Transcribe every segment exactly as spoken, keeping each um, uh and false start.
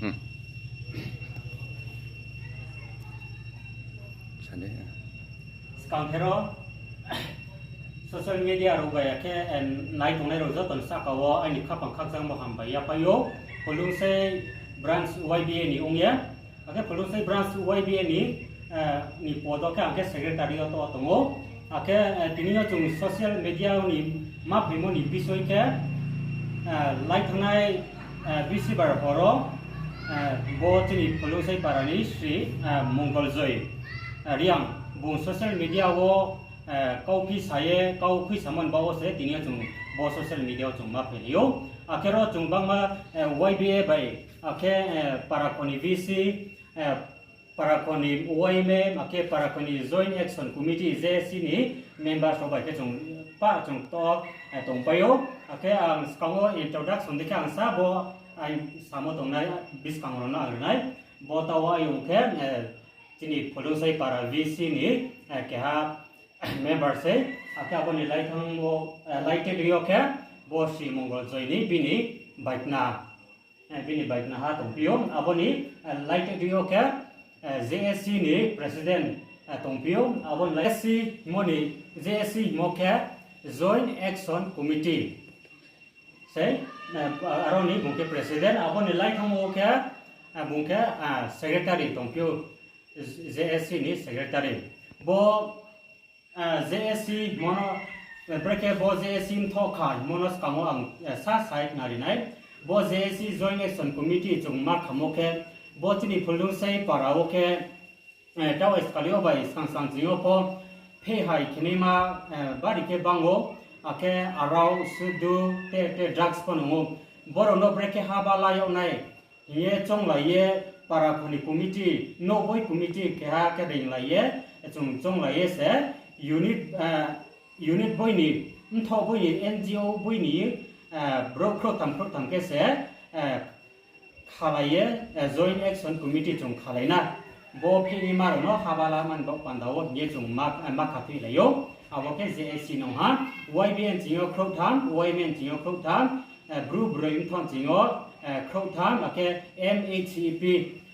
Skang khe ro social media rao bai akhe nai tongnai rao joto ni sahka wo aini khaphang khakchangmo hambai yaphai ou. Phuldungsei branch Y B A ni ong ye, akhe Phuldungsei branch Y B A ni, ni pod wo khe ang khe secretary yo to tong ou. Akhe tini yo chung social media ni ma phaimo ni bisoi khe, lai thanngnai bisibar hor wo, bo chini Phuldungsei para ni Sri Mongol Joy Reang, bung social media wo kauphi sa ye, kau khuisamo ni baoh wo se tini yo chung bo social media wo chung ma phailai ou. Akhe ro chung bangma Y B A bai, akhe para kho ni V C, para kho ni Y M A, akhe para kho ni Joint Action Committee, J A C ni members rao bai khe chung pah chung to tongpai ou. Akhe ang skang wo introduction dei khe ang sa bo aini samo tongnai buskang rao no ang ri nai. Bo taoh wo ayong khe chini Phuldungsei para V C ni keha member sei. Akhe abo ni laithang wo, laithe dei yo khe bo Sri Mongol Joy ni bini baikna, bini baikna ha tongphi ou. Abo ni laithe dei yo khe J A C ni president tongphi ou. Abo ni J A C himo ni, J A C himo khe Joint Action Committee sei, aro ni bung khe president. Abo ni laithang wo khe bung khe secretary tongphi ou, J A C ni secretary. Bo J A C himo no, brekhe bo J A C mthoh kha himo no skang wo ang sa sai khna ri nai. Bo J A C Joint Action Committee chung ma khamo khe, bo chini Phuldungsei para wo khe, taoh skali yo bai skang skang ching yo pho phehai khenaima bari khe bang ou, akhe arao, sudu, te te drugs pho nung ou. Brao no brekhe haba la yag nai hing ye chounglai ye, para kho ni committee, nouhboi committee keha khe reinglai ye, chung chounglai ye se unit, unit boi ni, mthoh boi ni, N G O boi ni brouh khrouhtham khrouhtham khe se khalai ye, Joint Action Committee chung khalai na. Bo phehnaima rao no haba la mani baoh panda wo hing ye chung ma khathoilai ou. Abo khe J A C nung ha, Y B A ni ching yo khrouhtham, Y M A ni ching yo khrouhtham, Bru Broi Mthoh ni ching yo khrouhtham, akhe M H E P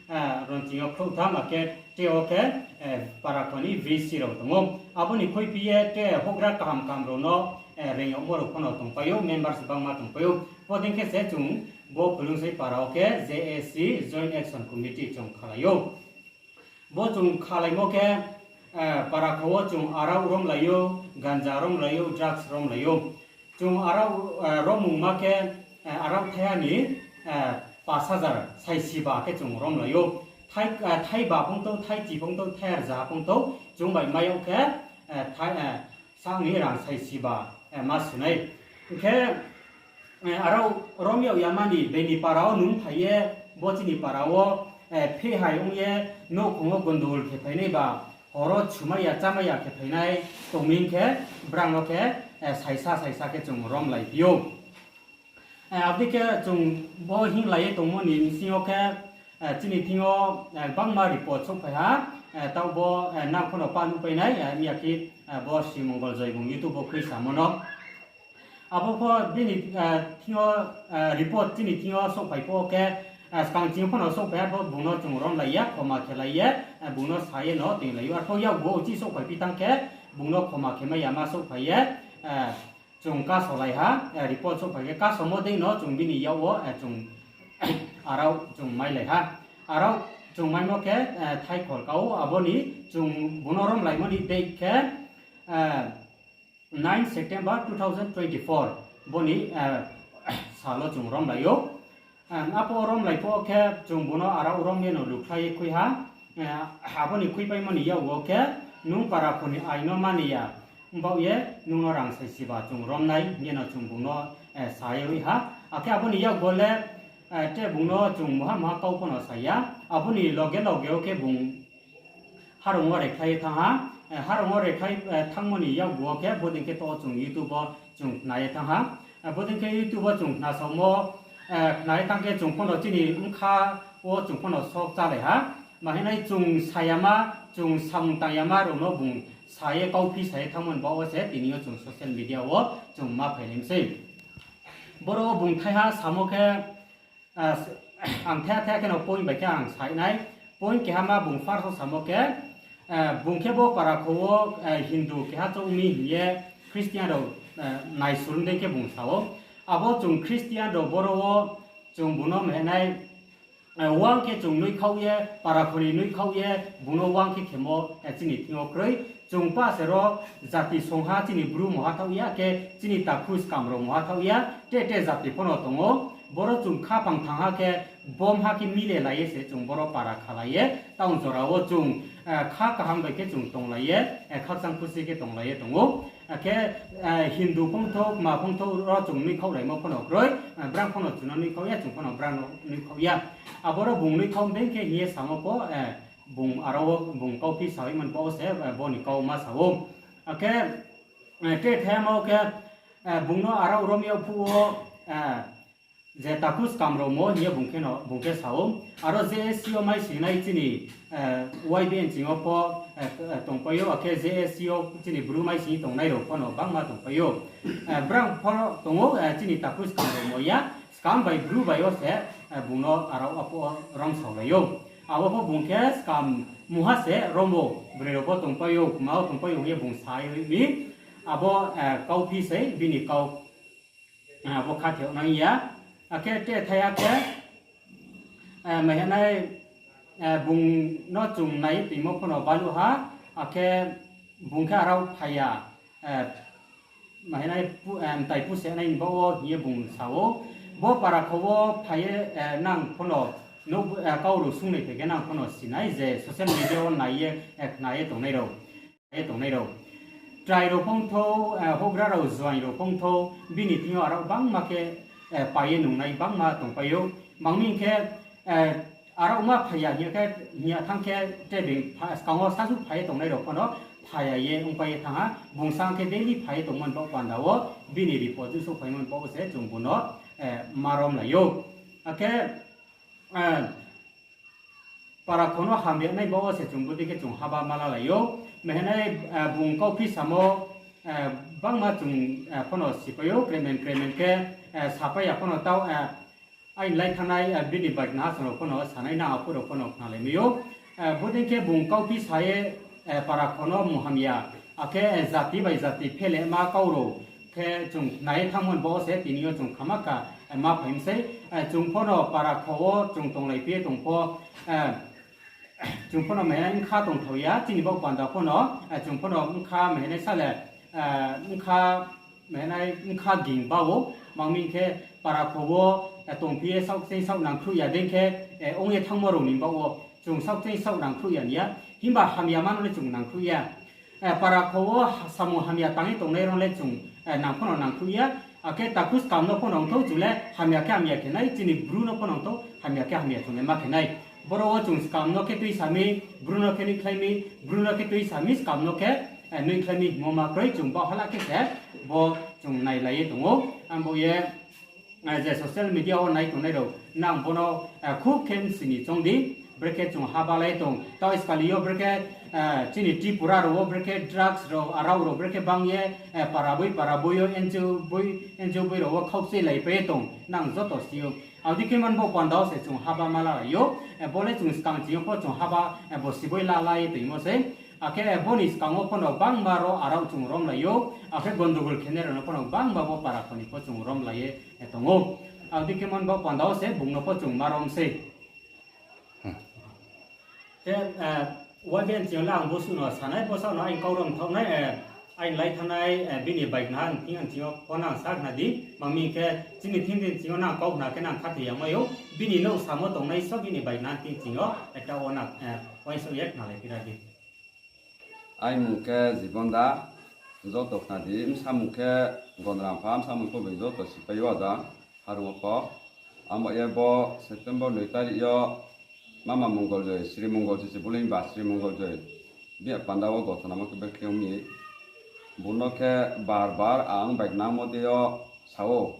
rao ni ching yo khrouhtham, akhe tre wo khe para kho ni V C rao tong ou. Abo ni khuiphi ye tre houhgra kaham kaham rao no reing yagmo rao pho no tongpai ou, members bangma tongpai ou. Bo dei khe se chung bo Phuldungsei para wo khe J A C Joint Action Committee chung khalai ou. Bo chung khalaimo khe, para kho wo chung arao romlai ou, ganja romlai ou, drugs romlai ou. Chung arao romungma khe, arao thaiha ni pas hajar saisiba khe chung romlai ou. Thaiba phongtou, thaichi phongtou, thairza phongtou, chung bai mai yag khe, sang ni rang saisiba ma su nai. Hing khe, arao rom yag yama ni bini para wo nung phai ye, bo chini para wo phehai ong ye, nouhkhong wo gondogol khe phainai ba, hor wo sumai ya chámai ya khe phainai tongmi khe, brang no khe saisa saisa khe chung romlai phi ou. Abo dei khe chung bo hinglai ye tongmo ni bsing yo khe, chini thing yo bangma report souhphai ha, taoh bo nang pho no pa nuhpai nai, miya khe bo Sri Mongol Joy bung YouTube wo khuisamo no. Abo pho bini thing yo report chini thing yo souhphai pho khe, skang ching pho no souhphai ha pho bung no chung romlai ye, khoma khelai ye, bung no sa ye no toinglai ou. Arpho yakgu wo uchih souhphai phi thanng khe, bung no khoma khe mai ya ma souhphai ye, chung kasolai ha, report souhphai khe kasomo dei no chung bini yak wo chung arao chung mailai ha. Arao chung maimo khe, thaikhol ka ou, abo ni chung bung no romlaimo ni date khe, nine September two thousand twenty-four, bo ni sal wo chung romlai ou. Aphuh wo romlai pho khe chung bung no arao rom ye no lukhlai ye khui ha. Abo ni khuipaimo ni yakgu wo khe, nung para kho ni ain no mani ya, mbaoh ye nung no rang saisiba chung rom nai hing ye no chung bung no sa ye ri ha. Akhe abo ni yakgu wo le, tre bung no chung muha muha kau pho no sa ya. Abo ni loge loge wo khe bung harong wo rekhlai ye thanng ha. Harong wo rekhlai thanngmo ni yakgu wo khe bodei khe to chung YouTube wo chung khna ye thanng ha. Bodei khe YouTube wo chung khnasaomo, khna ye thanng khe chung pho no chini bkha wo chung pho no sok chálai ha. Mahinai chung sa yama, chung samung tang yama rao no bung sa ye kauphi sa ye thanngmo ni baoh wo se tini yo chung social media wo chung ma phailai mi sei. Boro wo bung thaiha samo khe, Ang the the khe no point bai khe ang sai nai. Point keha ma bung first wo samo khe, bung khe bo para kho wo Hindu keha chouh mi hing ye Christian rao naisurung dei khe bung sa ou. Abo chung Christian rao boro wo chung bung no mehnai, wang khe chung nuikhaoh ye, para kho ni nuikhaoh ye, bung no wang khe khemo chini thing yo kroi. Chung pa se ro jati songha chini Bru mungha thaoh ya, khe chini takhu skam rao mungha thaoh ya, tre tre jati pho no tong ou. Boro chung khaphang thangha khe, bomha khe mile lai ye se chung boro para khalai ye, taoh jora wo chung kha kaham bai khe chung tonglai ye, khakchang khusi khe tonglai ye tong ou. Akhe Hindu phongthouh, kma phongthouh ro chung nuikhaohlaimo pho no kroi, brang pho no chung no nuikhaoh ya, chung pho no brang no nuikhaoh ya. Aboro bung nuikhaoh dei khe hing ye samo pho, bung aro wo bung kauphi saoimo ni baoh wo se bo ni kau ma sa ou. Akhe tre thayama wo khe, bung no aro rom yag phuh wo, je takhu skam rao mo hing ye bung khe sa ou. Aro JAC yo maisingnai chini Y B N ching yo pho tongpai ou, akhe JAC yo chini Bru maising tongnai rao pho no bangma tongpai ou. Brang pho tong ou, chini takhu skam rao mo ya, skam bai Bru bai yo se bung no aro aphuh wo romsaolai ou. Abo pho bung khe skam mungha se rom ou, broi rao pho tongpai ou, kma wo tongpai ou hing ye bung sa ye mi. Abo kauphi sei bini kau, abo khathe nang ya. Akhe tre thaya khe, mahinai, bung no chung nai toimo pho no baluh ha, akhe bung khe aro phai ya, mahinai mtai pusenai ni baoh wo hing ye bung sa ou. Bo para kho wo phai ye nang pho no, kau rao sungnai phai khe nang pho no sinai je social media wo nai ye, khna ye tongnai rao. Trai rao phongthouh, houhgra rao joaing rao phongthouh, bini thing yo aro bangma khe pai ye nungnai bangma tongpai ou. Mangmi khe, aro ma phai ya hing ya khe, hing ya thanng khe, tre bini skang wo sasuh phai ye tongnai rao pho no phai ya ye ongpai ye thanng ha. Bung sa khe daily phai ye tongmo ni baoh panda wo, bini report juso phaimo ni baoh wo se chung bung no ma romlai ou. Akhe para kho no hamya nai baoh wo se chung bodei khe chung haba ma lalai ou. Mahinai, bung kauphi samo, bangma chung pho no sipai ou, kremen kremen khe sapai ya pho no taoh, aini lai thanngnai bini bai khna ha chung rao pho no sanai nang aphuh rao pho no khnalai mai ou. Bodei khe bung kauphi sa ye, para kho no munghamya, akhe jati bai jati phelema kau rao khe chung khna ye thanngmo ni baoh wo se tini yo chung khama kha ma phai mi sei. Chung pho no para kho wo chung tonglaiphi ye tong pho, chung pho no mahinai bkha tongthao ya, chini baoh panda pho no, chung pho no bkha mahinai sale, bkha mahinai bkha ging ba ou, mangmi khe para kho wo tongphi ye saohkching saoh nangkhruh ya dei khe, ong ye thanngmo rao ni baoh wo chung saohkching saoh nangkhruh ya ni ya, himba hamyama no le chung nangkhruh ya. Para kho wo samung hamya tang ye tongnai rao le chung nang pho no nangkhruh ya. Akhe takhu skam no pho no ongthouh chung le hamya khe hamya khe nai, chini Bru no pho no ongthouh hamya khe hamya chung le ma khe nai. Boro wo chung skam no khe tuisa mi, Bru no khe nuikhlai mi, Bru no khe tuisa mi, skam no khe nuikhlai mi hingmo ma kroi, chung baoh hala khe se bo chung nailai ye tong ou. Ang bo ye, je social media wo nai tongnai rao, nang bo no khub khe bsini choung di, brekhe chung haba lai tong. Taoh iskali yo brekhe, chini Tripura rao wo brekhe drugs rao, arao rao brekhe bang ye, para boi para boi yo, N G O boi, N G O boi rao wo khaukchoi laipai ye tong, nang joto si ou. Abo dei khe man bo panda wo se chung haba ma lalai ou, bo le chung skang ching yo pho chung haba, bo siboi lalai ye tongmo sei. Akhe bo ni skang wo pho no bangma ro arao chung romlai ou, akhe gondogol khenai rao no pho no bangma bo para kho ni pho chung romlai ye tong ou. Abo dei khe man bo panda wo se bung no pho chung ma rom sei. Khe, Y B N ching yo le ang bosuh no sanai, bosuh no aini kau rom thaoh nai, aini lai thanngnai, bini bai khna ha ni thing ang ching yo pho nang sa khna di, mangmi khe chini thing thing ching yo nang kau khna khe nang khathoi ya mai ou, bini nouh samo tongnai so bini bai khna ha ni thing ching yo, taoh wo nang, uaingsouh ye khnalai phi ra di. Aini mung khe Jibon Da, joto khna di, bsa mung khe Gondram pha, bsa mung pho bai joto sipai ou ada, harung wo pho. Amo ye bo September noi tarik yo mama Mongol Joi, Sri Mongol Joi se bule ba Sri Mongol Joi. Bini panda wo gothona mo khe bekhe ong mi. Bung no khe bar bar ang bai nangmo dei yo sa ou.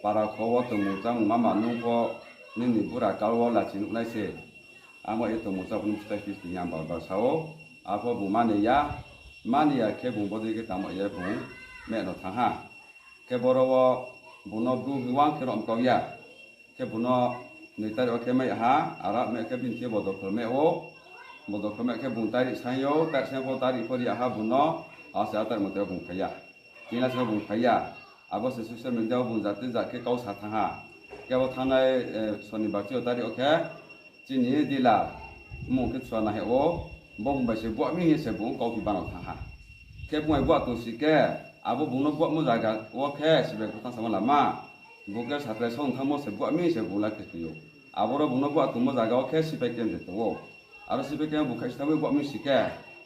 Para kho wo tongmung chámung mama nung pho nini bura kal wo lachi nuh nai se. Amo ye tongmung chámung nung phthai phi sing ya bar bar sa ou. Arpho bung mani ya, mani ya khe bung bodei khe tangmo ye bung meh no thanng ha. Khe boro wo bung no Bru hing wang khe rom kau ya. Khe bung no Noi tarik wo khe mai ha, aro mai khe bini khe bodokho mai ou. Bodokho mai khe bung tarik saing yo, tarik saing pho tarik pho ri ha bung no, ase a tarik mote bung phai ya. Tini la se bung phai ya. Abo se social media wo bung jati jat khe kau sa thanng ha. Khe bo thanngnai, eh, Sonibar chi tarik wo khe chini dila mung khe chua na he ou, bo bung bai se buah mi hing se bung kau phi bano thanng ha. Khe bung bai buah tong si khe, abo bung no buahmo zaga wo khe sibai kho thanng samo lama, bung khe satrai song thanngmo se buah mi se bung la khe tui ou. Aboro bung no buah tongmo zaga wo khe sipai camp je tong ou. Aro sipai camp bung khaisi thanngmo buah mi si khe,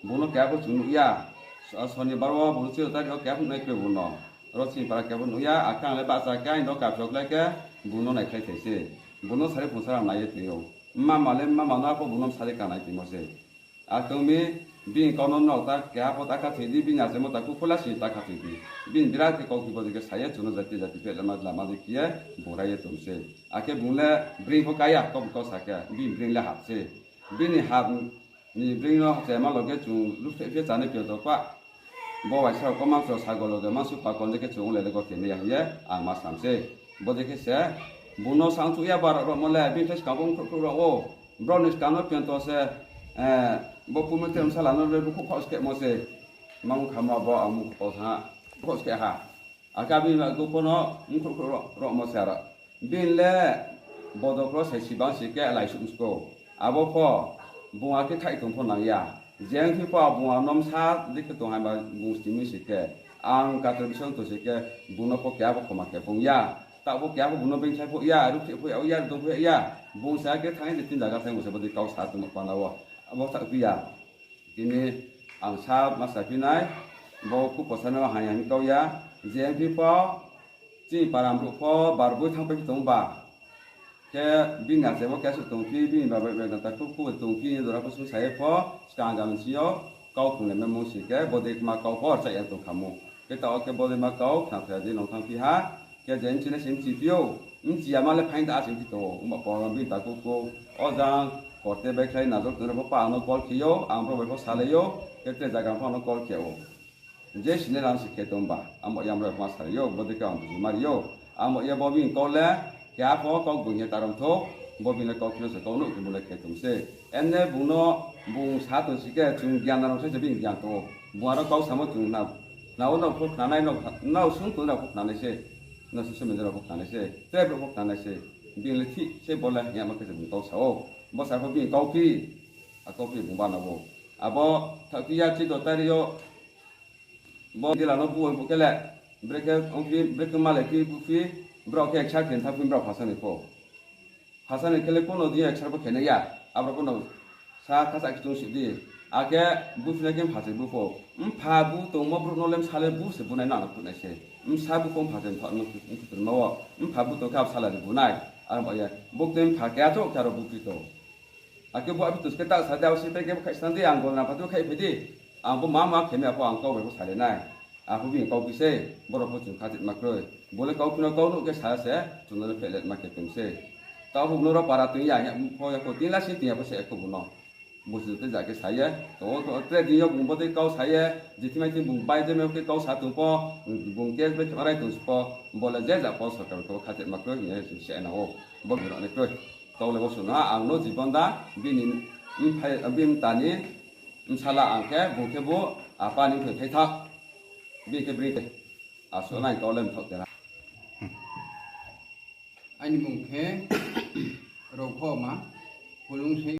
bung no keha pho chung nuh ya. So-, Sonibar wo bung no chiro tarik wo keha pho nai khe bung no. Ro chini para keha pho nuh ya, akhe ang le bahcha khe aini no kaphi klái khe, bung no naikhlai thai se. Bung no sari phung sara nai ye tui ou. Mma ma le mma ma no apho bung no sari ka nai tongmo se. Akhe mi bini kau no nrao ta keha pho ta khathoi di, bini achaimo takhu pho la sini ta khathoi di. Bini birat khe kau khe bo dei khe sa ye chung no jati jati phehlama lama dei khe ye bung rai ye tong se. Akhe bung le bring pho ka ya, kau kau sa khe, bini bring le hap se. Bini hap ni bring no hapchaima loge chung ruhphreh phi ye chánai phi yo tong kha. Bo waisa rao kau mansu rao sagol loge mansu pakol dei khe chung le le gothe nai ya hing ye ang ma sam se. Bo dei khe se, bung no sang chuh ya ba rao rao mo le, bini khe skang bo mkhrouh khrouh rao ou. Brao ni skang no pento se, eh, bo pumi tre msala no le bukhuh khos khe mo se. Mang khamo bo ang mukhu pau thanng ha. Khos khe ha. Akhe bini ba gopho no mkhrouh khrouh rao, rao mo se aro. Bini le bodokho sai si bang si khe laisuh mskou. Abo pho bung akhe thaih tong pho nang ya. Je ongphi pho bung a no bsa dei khe tong hai ba bung simi si khe. Ang kator bising tong si khe bung no pho keha pho khoma khe phung ya. Taoh pho keha pho bung no bengkhlai pho ya, ruhphreh pho ya, ya, dong pho ya. Bung sa khe thanng ye je tin zaga thanng bung se bo dei kau sa tongmo panda wo. Abo thaoh phi ya. Tini ang sa ma saphi nai, bo khupo sa no haya hing kau ya, je ongphi pho, chini para brouh pho, bar boi thanngpai phi tong ba. Khe bini achaimo keha suh tongphi, bini babai bai ganta khuh khuh tongphi, jora pho sung sa ye pho, skang gam sing yo, kau phung le memung sing khe, bo dei ma kau pho rchai ya tong kha mo. Khe taoh khe bo dei ma kau, khna thaya di nong thanngphi ha, Khe je bchini se bchi phi ou, bchi ya ma le phaing da se bchi tong ou, ongba pho bini takhu kho, o jang, korte bai khlai nazor tong rao pho pa ang no call khe ou, ang brao bai pho salai ou, khe tre zaga pho ang no call khe ou. Je sini lam se khe tong ba, abo ya brao pho ma salai ou, bo dei khe ang buji mari ou, abo ya bo bini kau le, keha pho kau bung ye tarom thou, bo bini le kau kheno se kau nuh khe bung le khe tong se. Ene bung no, bung sa tong si khe, chung gyan na rao se bini gyan tong ou, bung aro kau samo chung na, nrao no pho khnanai, nrao sung tong nrao pho khnanai se. Nrao social media rao pho khnanai se, tre brouh pho khnanai se, bini le thik se bo le hing ya ma khe se bung kau sa ou. Bo sa pho bini kau phi, a kau phi bung ba na bo. Abo thaoh phi ya chi do tari yo, bo dila no bu ong phuh khe le, brekhe ong phi, brekhe ma le phi bu phi, brao khe eksa khe tha phi brao phasa ni pho. Phasa ni khe le kono di eksa pho khe nai ya, abo kono sa khasa khe chung si di. Akhe bu phi na khe mpha se bu pho. Mpha bu tongmo brouh no le bsa le bu se bu nai nang no phuh nai se. Bsa bu pho mpha se mpha no phuh ma wo. Mpha bu tong khe abo salary bu nai. Aro ba ye. Bo tei mpha khe achouh khe aro bu phi tong. Akhe bo abi tus khe ta sa de, abo si pai khe bo khaih sna di, ang golna pha tu khaih phai di. Ang bo ma ma khe mi apho ang kau bai bo sa le nai. Apho bini kau phi se, borao pho chung khatit ma kroi. Bo le kau phi no kau nuh khe sa se, chung no le phelet ma khe tong se. Taoh pho bung no ro para tong ya, ya pho ya pho, tin la si tin ya pho se kho bung no. Bo se te ja khe sa ye, to, to, tre din yo bung bo dei kau sa ye, je thimai thim bung bai je me khe kau sa tong pho, bung case bai khe ma rai tong si pho, bo le je ja pho sorkar khe bo khatit ma kroi hing ye chung se na ou. Bo bung rao ni kroi. Kau le bo sung ha, ang no jibon da, bini mphai, bini mta ni bsala ang khe, bung khe bo, apa ni mphai thai tha. Bini khe bring khe. Asuh nai kau le mthaoh tera. Aini mung khe Rokho ma, Pulung se